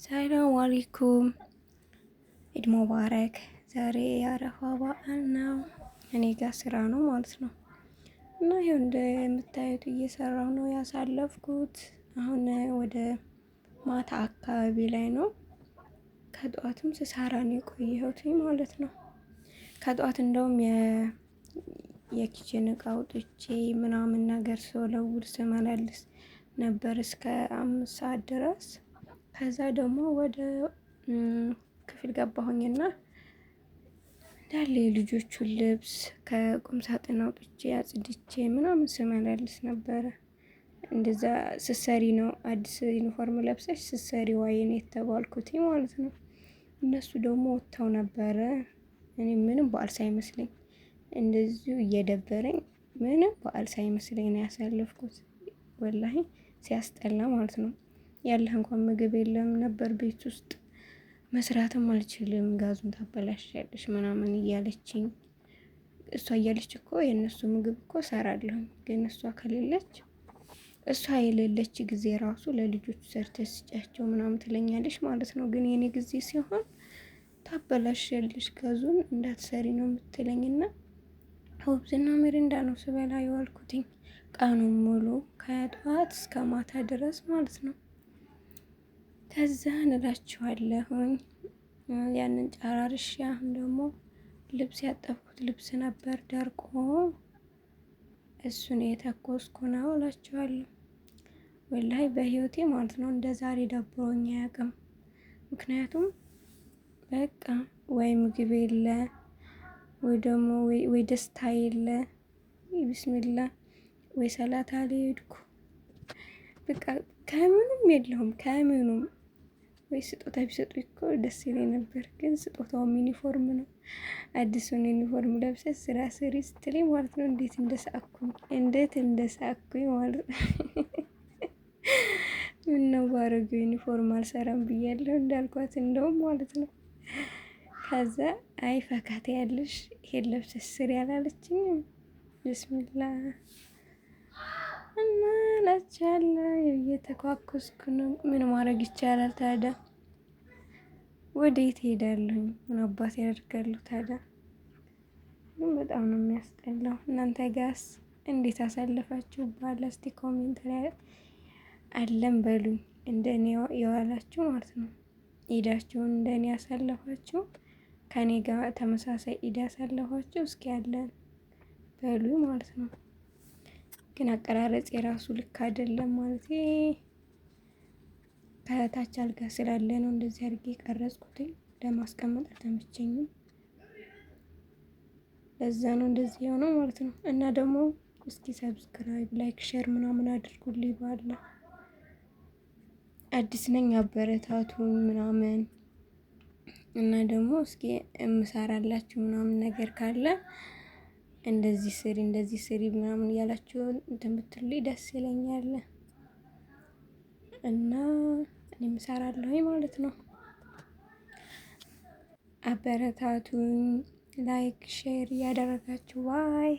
ሰላም አለይኩም፣ ኢድ ሙባረክ። ዛሬ የአረፋ በዓል ነው። እኔ ጋር ስራ ነው ማለት ነው። እና ይኸው እንደምታዩት እየሰራሁ ነው ያሳለፍኩት። አሁን ወደ ማታ አካባቢ ላይ ነው። ከጠዋትም ስሰራ ነው የቆየሁት ማለት ነው። ከጠዋት እንደውም የ kitchen እቃ አውጥቼ ምናምን ነገር ስወለውል ስመላልስ ነበር እስከ 5 ሰዓት ድረስ። ከዛ ደግሞ ወደ ክፍል ገባሁኝና እንዳለ የልጆቹን ልብስ ከቁም ሳጥን አውጥቼ አጽድቼ ምናምን ስመላልስ ነበረ። እንደዛ ስሰሪ ነው አዲስ ዩኒፎርም ለብሰሽ ስሰሪ ዋይን የተባልኩት ማለት ነው። እነሱ ደግሞ ወጥተው ነበረ። እኔ ምንም በዓል ሳይመስለኝ እንደዚሁ እየደበረኝ ምንም በዓል ሳይመስለኝ ነው ያሳለፍኩት። ወላሂ ሲያስጠላ ማለት ነው። ያለህ እንኳን ምግብ የለም ነበር ቤት ውስጥ፣ መስራትም አልችልም፣ ጋዙን ታበላሻለሽ ምናምን እያለችኝ። እሷ እያለች እኮ የእነሱ ምግብ እኮ እሰራለሁ፣ ግን እሷ ከሌለች፣ እሷ የሌለች ጊዜ ራሱ ለልጆቹ ሰርተሽ ስጫቸው ምናምን ትለኛለች ማለት ነው። ግን የኔ ጊዜ ሲሆን ታበላሻለሽ፣ ጋዙን እንዳትሰሪ ነው የምትለኝና ሆብዝና ሚሪንዳ ነው ስበላ የዋልኩትኝ ቀኑን ሙሉ ከጠዋት እስከ ማታ ድረስ ማለት ነው። ከዛ እንላችኋለሁኝ ያንን ጨራርሼ አሁን ደግሞ ልብስ ያጠብኩት ልብስ ነበር ደርቆ፣ እሱን የተኮስኩ ነው እላችኋለሁ። ወላሂ በህይወቴ ማለት ነው እንደ ዛሬ ደብሮኝ አያውቅም። ምክንያቱም በቃ ወይ ምግብ የለ ወይ ደግሞ ወይ ደስታ የለ፣ ቢስሚላ፣ ወይ ሰላት አልሄድኩ፣ በቃ ከምንም የለሁም ከምኑም። ወይ ስጦታ ቢሰጡ እኮ ደስ ይለኝ ነበር፣ ግን ስጦታውም ዩኒፎርም ነው። አዲሱን ዩኒፎርም ለብሰሽ ስራ ስሪ ስትለኝ ማለት ነው እንዴት እንደሳቅኩኝ፣ እንዴት እንደሳቅኩኝ ማለት ነው። ምነው ባረገው ዩኒፎርም አልሰራም ብያለሁ እንዳልኳት እንደውም ማለት ነው። ከዛ አይ ፈካት ያለሽ ይሄን ለብሰሽ ስሪ አላለችኝም። ብስሚላ እና እላችኋለሁ እየተኳኮስኩ ነው። ምን ማድረግ ይቻላል ታዲያ? ወዴት ሄዳለሁኝ? ምን አባት ያደርጋለሁ ታዲያ? ግን በጣም ነው የሚያስጠላው። እናንተ ጋስ እንዴት አሳለፋችሁ? ባለ እስቲ comment ላይ አለን በሉኝ። እንደኔ የዋላችሁ ማለት ነው። ኢዳችሁን እንደኔ ያሳለፋችሁ፣ ከኔ ጋር ተመሳሳይ ኢድ ያሳለፋችሁ እስኪ አለን በሉ ማለት ነው። ግን አቀራረጽ የራሱ ልክ አይደለም፣ ማለት ከታች አልጋ ስላለ ነው እንደዚህ አድርጌ የቀረጽኩትኝ። ለማስቀመጥ አልተመቸኝም። ለዛ ነው እንደዚህ የሆነው ማለት ነው። እና ደግሞ እስኪ subscribe፣ like፣ share ምናምን አድርጉልኝ። ባለ አዲስ ነኝ፣ አበረታቱኝ ምናምን። እና ደግሞ እስኪ እምሰራላችሁ ምናምን ነገር ካለ እንደዚህ ስሪ፣ እንደዚህ ስሪ ምናምን እያላችሁ እንትን ብትሉኝ ደስ ይለኛል። እና እኔም እሰራለሁኝ ማለት ነው። አበረታቱኝ፣ like share እያደረጋችሁ። Bye።